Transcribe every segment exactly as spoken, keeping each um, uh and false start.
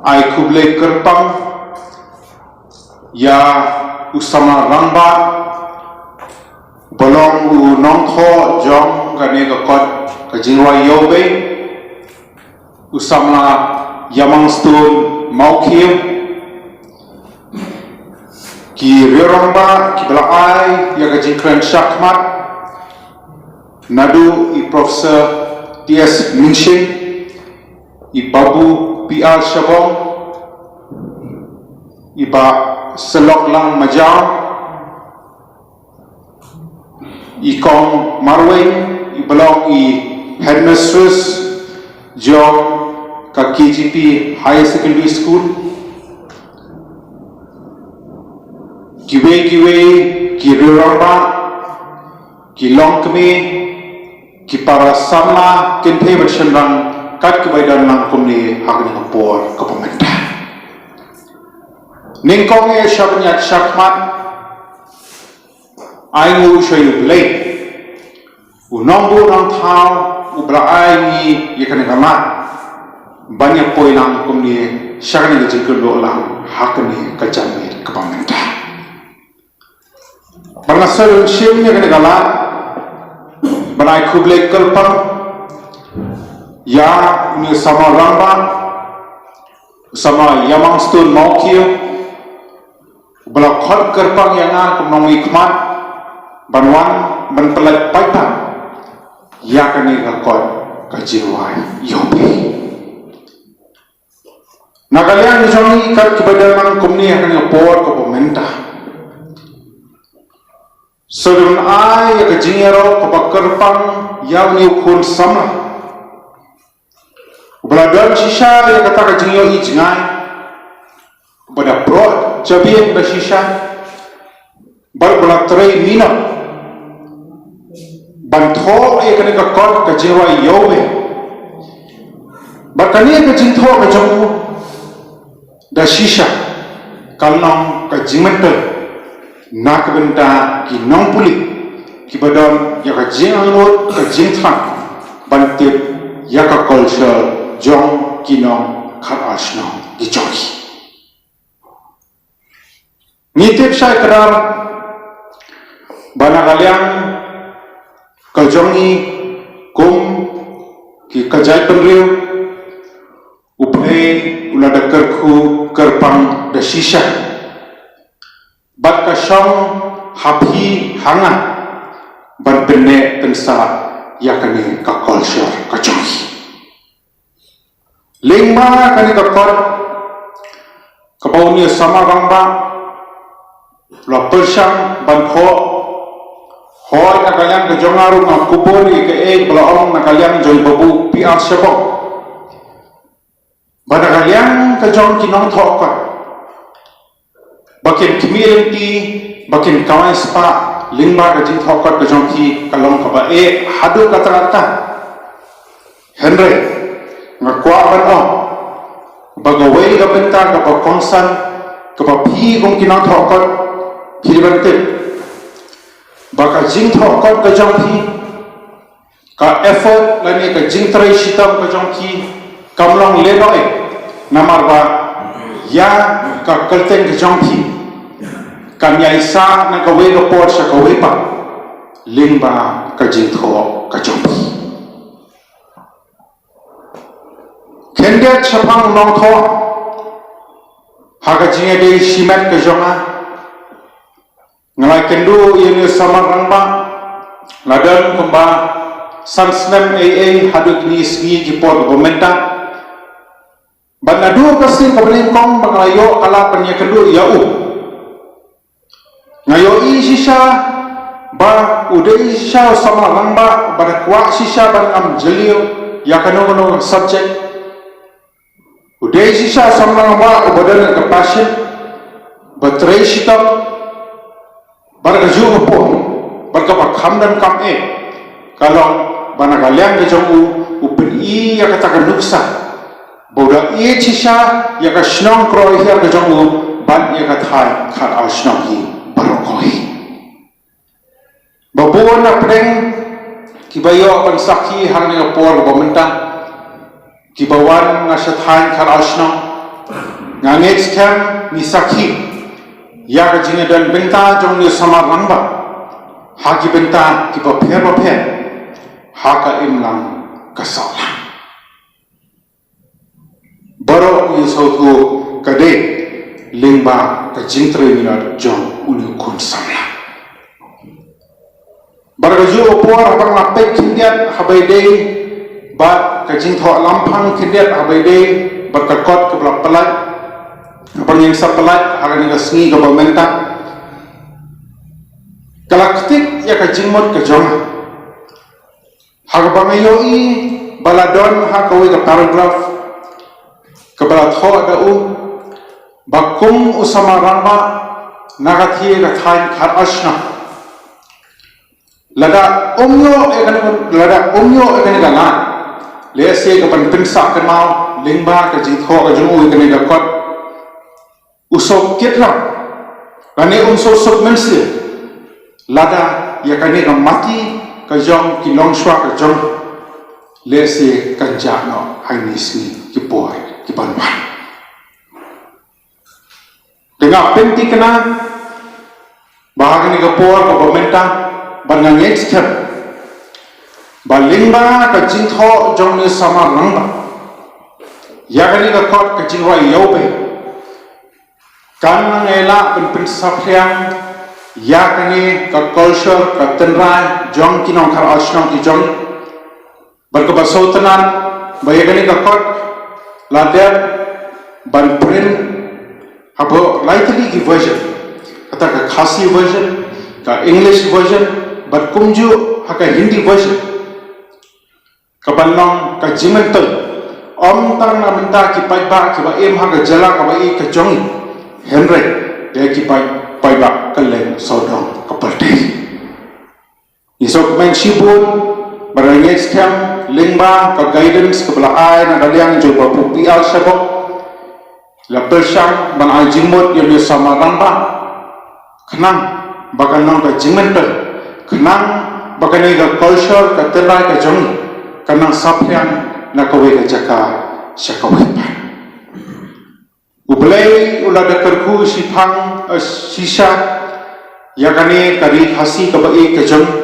Ai khublei kyrpang ïa u samla rangbah, ba long u nongthoh jong kane ka kot ka jingrwai Ïewbei, u samla Ïamangstone Mawkhiew, ki riew rangbah kiba la ai ïa ka jingkren shakhmat, naduh i Professor T S Mynsiem, i Babu P R Shabong, i Bah Seloklang Majaw, i Kong Marwein, iba long i headmistress jong ka K G P Higher Secondary School, kiwei kiwei ki riew rangbah, ki longkmie, ki para samla kynthei bad shynrang, kat kiba ïadon lang kumne ha kane ka por kaba mynta. Nyngkong eh sha ban ïaid shakhmat, ai nguh sha U Blei, u nongbuh nongthaw, uba la ai ngi ïa kane ka lad ban ïa poi lang kumne sha kane ka jingkynduh lang ha kane ka janmiet kaba mynta. Bad nga sa ïoh shim ïa kane ka lad ban ai khublei kyrpang ïa une u samla rangbah, u samla Ïamangstone Mawkhiew, uba la khot kyrpang ïa nga kum u nongmihkhmat ban wan ban pyllait paidbah ïa kane ka kot ka jingrwai Ïewbei. Na ka liang jong ngi, kat kiba don lang kumne ha kane ka por kaba mynta, sa don ai ïa ka jingïaroh kaba kyrpang ïa une u khun samla uba la don shisha ïa kata ka jingïohi jngai, uba da proh jabieng da shisha, bad uba la trei minot ban thoh ïa kane ka kot ka jingrwai Ïewbei. Bad kane ka jingthoh ka jong u da shisha ka long ka jingmyntoi na ka bynta ki nongpule kiba don ïa ka jingangnud ka jingthrang ban tip ïa ka culture jong ki nongkhadar shnong ki jong ngi. Ngi tip shai kdar ba na ka liang ka jong ngi kum ki ka jaitbynriew, U Blei u la da kyrkhu kyrpang da shisha, bad ka shong ha phi ha nga ban pynneh pynsah ïa kane ka culture ka jong ngi. Lyngba kane ka kot kaba une u samla rangbah u la pyrshang ban thoh, hooid na ka liang ka jong nga ruh nga kubur ïa kaei ba la ong na ka liang jong i Babu P R Shabong. Ba na ka liang ka jong ki nongthoh kot, ba kin khmih lynti, ba kin kawai spah lyngba ka jingthoh kot ka jong phi, ka long kaba eh haduh katta katta. Hynrei nga kwah ban ong ba kawei ka bynta kaba kongsan kaba phi kum ki nongthoh kot phi dei ban tip, ba ka jingthoh kot ka jong phi, ka effort lane ka jingtrei shitom ka jong phi kam long lehnohei, namar ba ïa ka kyrteng ka jong phi kan ïai sah na kawei ka por sha kawei pat lyngba ka jingthoh ka jong phi. Khyndiat shaphang u nongthoh, ha ka jingïadei shimet ka jong nga, nga la ïakynduh ïa une u samla rangbah la don kumba san snem eiei haduh kine ki sngi ki por kiba mynta. Bad naduh ka sien kaba nyngkong ba nga la ïoh ka lad ban ïakynduh ïa u, nga ïohi shisha ba u dei shisha u samla rangbah ba da kwah shisha ban ym jylliew ïa kano kano ka subject. U dei shisha u samla rangbah uba don ka passion, ba trei shitom, bad kajuh ka por, bad kaba kham donkam eh ka long ba na ka liang ka jong u, u pyni ïa kata ka nuksa ba u da ïeit shisha ïa ka shnong Krohiar ka jong u bad ïa ka thaiñ khadar shnong hi baroh kawei. Ba bun na pdeng kiba ïoh ban sakhi hangne ha ka por ba mynta, kiba wan na sha thaiñ Khar Arshnong, nga ngeit skhem ngi sakhi ïa ka jingïadon bynta jong u samla rangbah ha ki bynta kiba pher bapher ha ka imlang ka sahlang. Baroh ngi sngewthuh ka dei lyngba ka jingtrei minot jong une u khun samla. Bad ka juh ka por haba nga peit khyndiat haba ïadei bad ka jingthoh lamphang, khyndiat haba ïadei bad ka kot kaba la pynlait, haba ngin sa pynlait ha kane ka sngi kaba mynta, ka la ktik ïa ka jingmut ka jong nga. Ha kaba nga ïohi ba la don ha kawei ka paragraph kaba la thoh da u ba kum u samla rangbah na ka thie ka thaiñ Khar Arshnong, lada um ïoh ïa kane, lada um ïoh ïa kane ka lad, lehse ka ban pynsah kynmaw lyngba ka jingthoh ka jong u ïa kane ka kot, u sngewkit lang lane um sngewsuk mynsiem, lada ïa kane ka mati ka jong ki longshuwa ka jong, lehse kan jah noh ha kine ki sngi ki por ki ban wan. Te nga pynthikna ba ha kane ka por kaba mynta, ba nga ngeit skhem ba lyngba ka jingthoh jong une u samla rangbah ïa kane ka kot ka jingrwai ïew bei, kan nang ïa lah ban pynsaphriang ïa kane ka culture, ka tynrai jong ki nong Khar Arshnong ki jong. Bad kaba sngewtynnat ba ïa kane ka kot la dep ban print hapoh lai tylli ki version, kata ka Khasi version, ka English version, bad kumjuh ha ka Hindi version, ka ban long ka jingmyntoi ym tang na bynta ki paidbah kiba im ha ka jylla kaba ïeit ka jong ngi, hynrei ïa ki paid, paidbah kylleng sawdong ka pyrthei. Ngi sngewkmen shibun ba nga ngeit skhem lyngba ka guidance kaba la ai na ka liang jong u Bah Pu P R Shyamboy, la pyrshang ban ai jingmut ïa une u samla rangbah khnang ba kan long ka jingmyntoi, khnang ba kane ka culture, ka tynrai ka jong ngi kan nang saphriang na kawei ka jaka sha kawei pat. U Blei u la da kyrkhu shiphang, eh, shisha ïa kane ka ri Khasi kaba ïeit ka jong ngi.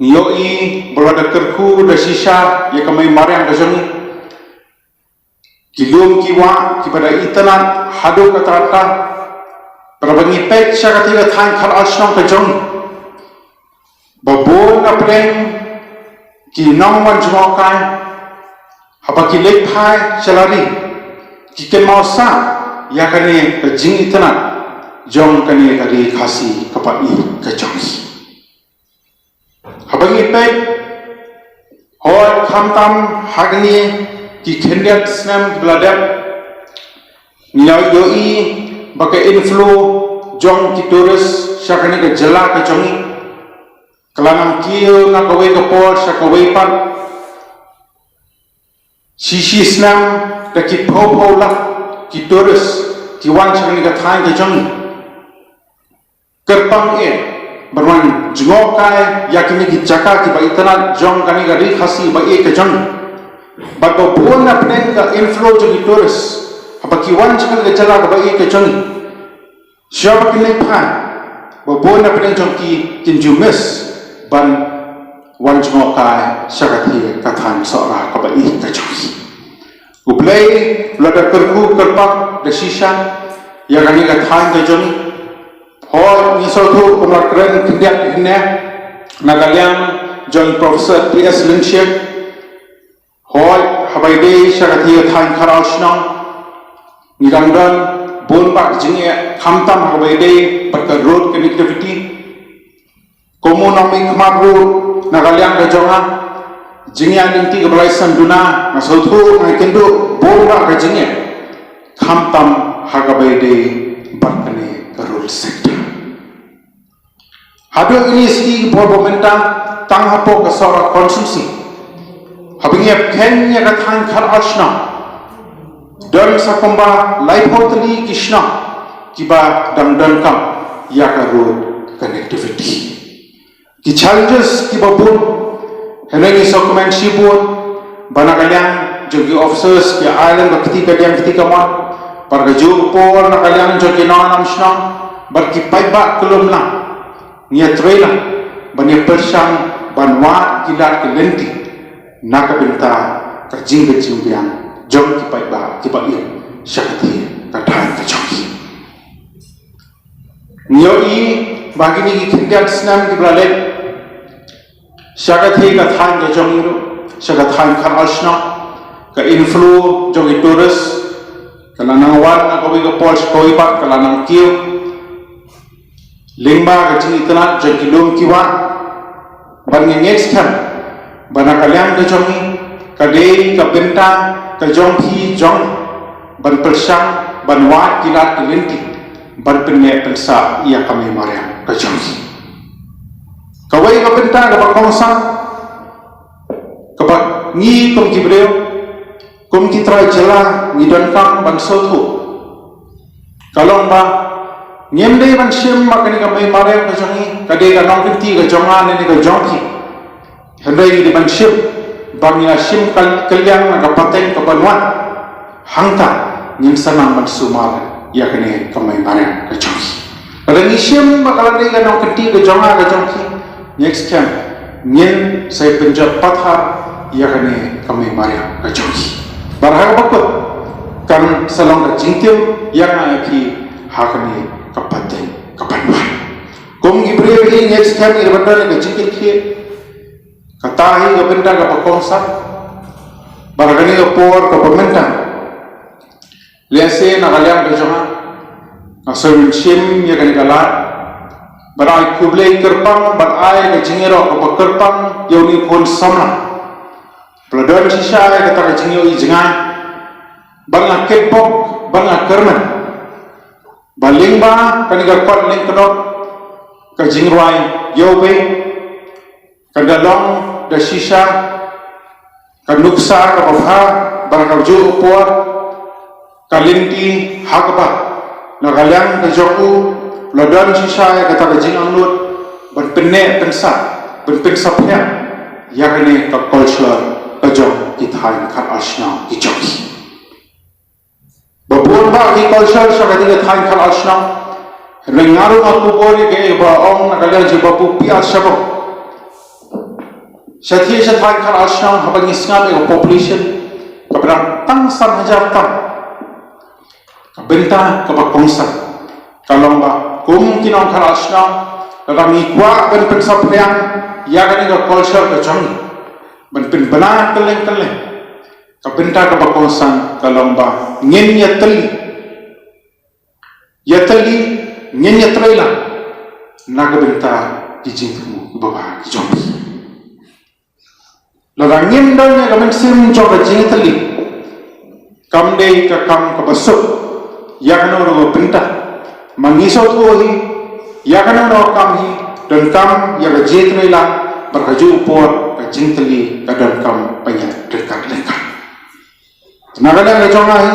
Ngi ïohi ba u la da kyrkhu da shisha ïa ka mei mariang ka jong ngi. Ki lum ki wah kiba da itynnad haduh katta katta. Bad haba ngi peit sha kata ka thaiñ Khar Arshnong ka jong ngi, ba bun na pdeng ki nongwan jngohkai, haba ki leit phai sha la ri, ki kynmaw sah ïa kane ka jingitynnad jong kane ka ri Khasi kaba ïeit ka jong ngi. Haba ngi peit, hooid, khamtam ha kine ki khyndiat snem kiba la dep, ngi la ïohi ba ka inflow jong ki tourist sha kane ka jylla ka jong ngi ka la nang kiew na kawei ka por sha kawei pat. Shi shi snem da ki phew phew lak ki tourist ki wan sha kane ka thaiñ ka jong ngi. Kyrpang eh ban wan jngohkai ïa kine ki jaka kiba itynnad jong kane ka ri Khasi ba ïeit ka jong ngi. Bad ba bun na pdeng ka inflow jong ki tourist, haba ki wan sha kane ka jaka ba ïeit ka jong ngi, shuwa ba kin leit phai, ba bun na pdeng jong ki kin ju miss ban wan jngohkai sha kata ka thaiñ Sohra kaba ïeit ka jong ngi. U Blei u la da kyrkhu kyrpang da shisha ïa kane ka thaiñ ka jong ngi. Hooid, ngi sngewthuh kumba la kren khyndiat hangne na ka liang jong Professor T S Lyngship. Hooid, haba ïadei sha kata ka thaiñ Khar Arshnong, ngi dang don bun bah ka jingeh, khamtam haba ïadei bad ka road connectivity. Kum u nongmihkhmat ruh na ka liang ka jong nga, jingïaid lynti kaba la ïaseng duna, nga sngewthuh, nga ïakynduh bun bah ka jingeh, khamtam ha kaba ïadei bad kane ka road sector. Haduh kine ki sngi ki por ba mynta, tang hapoh ka Sohra constituency, haba ngi ïa kheiñ ïa ka thaiñ Khar Arshnong, don sa kumba laiphew tylli ki shnong kiba dang donkam ïa ka road connectivity. Ki challenges kiba bun, hynrei ngi sngewkmen shibun Ba na ka liang jong ki officers ki ai lang ka kti kadiang kti kamon, bad kajuh ka por na ka liang jong ki nongïalam shnong bad ki paidbah ka lum lang, ngi ïatrei lang ban ïa pyrshang ban wad ki lad ki lynti na ka bynta ka jingkit jingbiang jong ki paidbah kiba im sha katei ka thaiñ ka jong ki. Ngi ïohi ba kine ki khyndiat snem kiba la leit, sha katei ka thaiñ ka jong ngi ruh, sha ka thaiñ Khar Al Shnong, ka inflow jong ki tourist ka la nang wan na kawei ka por sha kawei pat, ka la nang kiew lyngba ka jingitynnad jong ki lum ki wah. Bad ngi ngeit skhem ba na ka liang ka jong ngi, ka dei ka bynta ka jong phi jong ban pyrshang ban wad ki lad ki lynti ban pynneh pynsah ïa ka mei mariang ka jong ngi. Kawei ka bynta kaba kongsan kaba ngi kum ki briew, kum ki trai jylla ngi donkam ban sngewthuh, ka long ba ngim dei ban shim ba kane ka mei mariang ka jong ngi ka dei ka nongkynti ka jong nga ne ka jong phi. Hynrei ngi dei ban shim ba ngi la shim ka kylliang na ka pateng kaban wan. Hangta ngin sa nang ban sumar ïa kane ka mei mariang ka jong ngi. Lada ngi shim ba ka la dei ka nongkynti ka jong nga ka jong phi, ngi skhem ngin sa ïa pynjot pathar ïa kane ka mei mariang ka jong ngi. Bad ha kaba kut kan sa long ka jingtim ïa nga ïa phi ha kane ka pateng kaban wan. Kum ki briew hi ngi skhem ïa ka bynta ka jingkitkhlieh. Kata hi ka bynta kaba kongsan. Bad ha kane ka por kaba mynta, lehse na ka liang ka jong nga, nga sngewsih shim ïa kane ka lad bad ai khublei kyrpang bad ai ka jingïaroh kaba kyrpang ïa une u khun samla ba la don shisha ïa kata ka jingïohi jngai. Bad nga kitbok bad nga kyrmen ba lyngba kane ka kot lyngkdop, ka jingrwai Ïawbei, ka da long da shisha ka nuksa kaba bha bad kajuh ka por ka lynti ha kaba na ka liang ka jong u la don shisha ïa kata ka jingangnud ban pynneh pynsah, ban pynsaphriang ïa kane ka culture ka jong ki thaiñ Khar Al Shnong ki jong ki. Ba bun bah ki culture sha katei ka thaiñ Khar Al Shnong. Hynrei nga ruh nga kubur ïa kaei ba ong na ka liang jong Bah Pu P R Shabong. Shatei sha thaiñ Khar Al Shnong haba ngi sngap ïa ka population kaba dang tang san hajar tam, ka bynta kaba kongsan ka long ba kum ki nong Khar Al Shnong, lada ngi kwah ban pynsaphriang ïa kane ka culture ka jong ngi, ban pynbna kylleng kylleng, ka bynta kaba kongsan ka long ba ngin ïatylli, ïatylli, ngin ïatreilang na ka bynta ki jingthmu kiba bha ki jong ngi. Lada ngim don ïa ka mynsiem jong ka jingïatylli, kam dei ka kam kaba suk ïa kano kano ka bynta. Ma ngi sngewthuh hi ïa kano kano ka kam hi donkam ïa ka jingïatreilang, bad kajuh ka por ka jingïatylli ka donkam ban ïa ryngkat ryngkat. Na ka liang ka jong nga hi,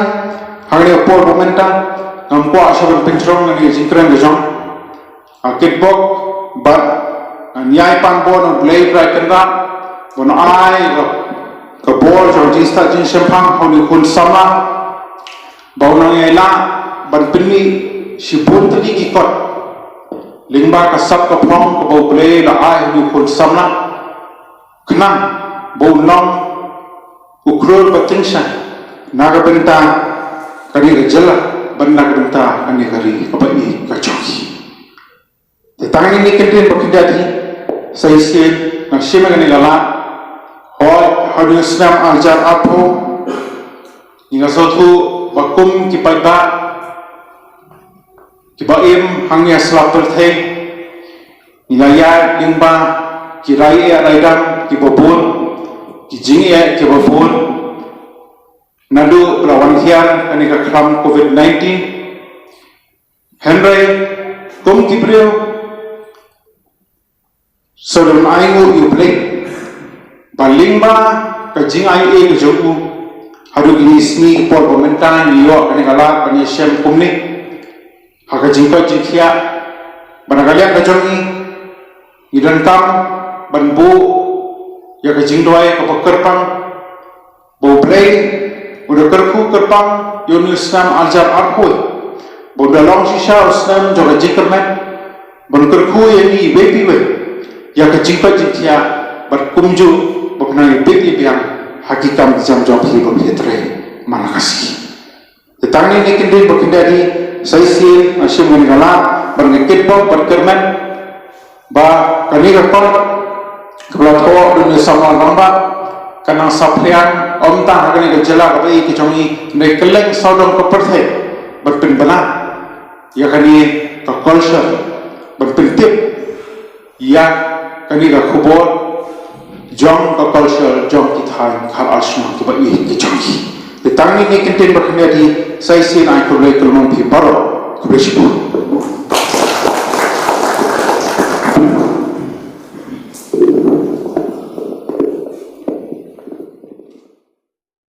ha kane ka por ba mynta ngam kwah shuh ban pynjrong ïa ka jingkren ka jong nga. Nga kitbok bad ngan ïai pan bor na U Blei Trai Kynrad ban ai ka, ka bor jong ka jingstad jingshemphang ha une u khun samla ba un nang ïai lah ban pynmih shibun tylli ki kot lyngba ka sap ka phong kaba U Blei la ai ha une u khun samla, khnang ba un long u khlur ba tyngshaiñ na ka bynta kane ka jylla bad na ka bynta kane ka ri kaba ïeit ka jong ngi. Te tang ine i kyntien ba khyndiat hi, sa shisien nga shim ïa kane ka lad. Hooid, ha une u snem ar hajar arphew, ngi, nga sngewthuh ba kum ki paidbah kiba im hangne ha sla pyrthei, ngi la ïaid lyngba ki rai eh rai dam kiba bun, ki jingeh kiba bun, naduh ba la wan hiar kane ka khlam covid nineteen. Hynrei kum ki briew, sngewdon ainguh ïa U Blei ba lyngba ka jingai eh ka jong u, haduh kine ki sngi ki por ba mynta ngi ïoh kane ka lad ban ïashem kumne ha ka jingkoit jingkhiah. Bad na ka liang ka jong ngi, ngi donkam ban buh ïa ka jingduwai kaba kyrpang ba U Blei u da kyrkhu kyrpang ïa une u snem arhajar arphew, ba u da long shisha u snem jong ka jingkyrmen ban kyrkhu ïa ngi iwei pa iwei ïa ka jingkoit jingkhiah, bad kumjuh ba phin nang ïabit ïabiang ha ki kam ki jam jong phi ba phi ïatrei man la ka sngi. Te tang kine ki ktien ba khyndiat hi sa shisien nga shim kane ka lad ban nga kitbok bad kyrmen ba kane ka kot kaba la thoh da une u samla rangbah kan nang saphriang ym tang ha kane ka jylla kaba ïeit ka jong ngi, hynrei kylleng sawdong ka pyrthei, ban pynbna ïa kane ka culture, ban pyntip ïa kane ka khubor jong ka culture jong ki thaiñ khar ar shnong kiba ïeit ki jong ngi. Te tang kine ki ktien ba khyndiat hi sa shisien, ai khublei khublei ïa phi baroh, khublei shibun.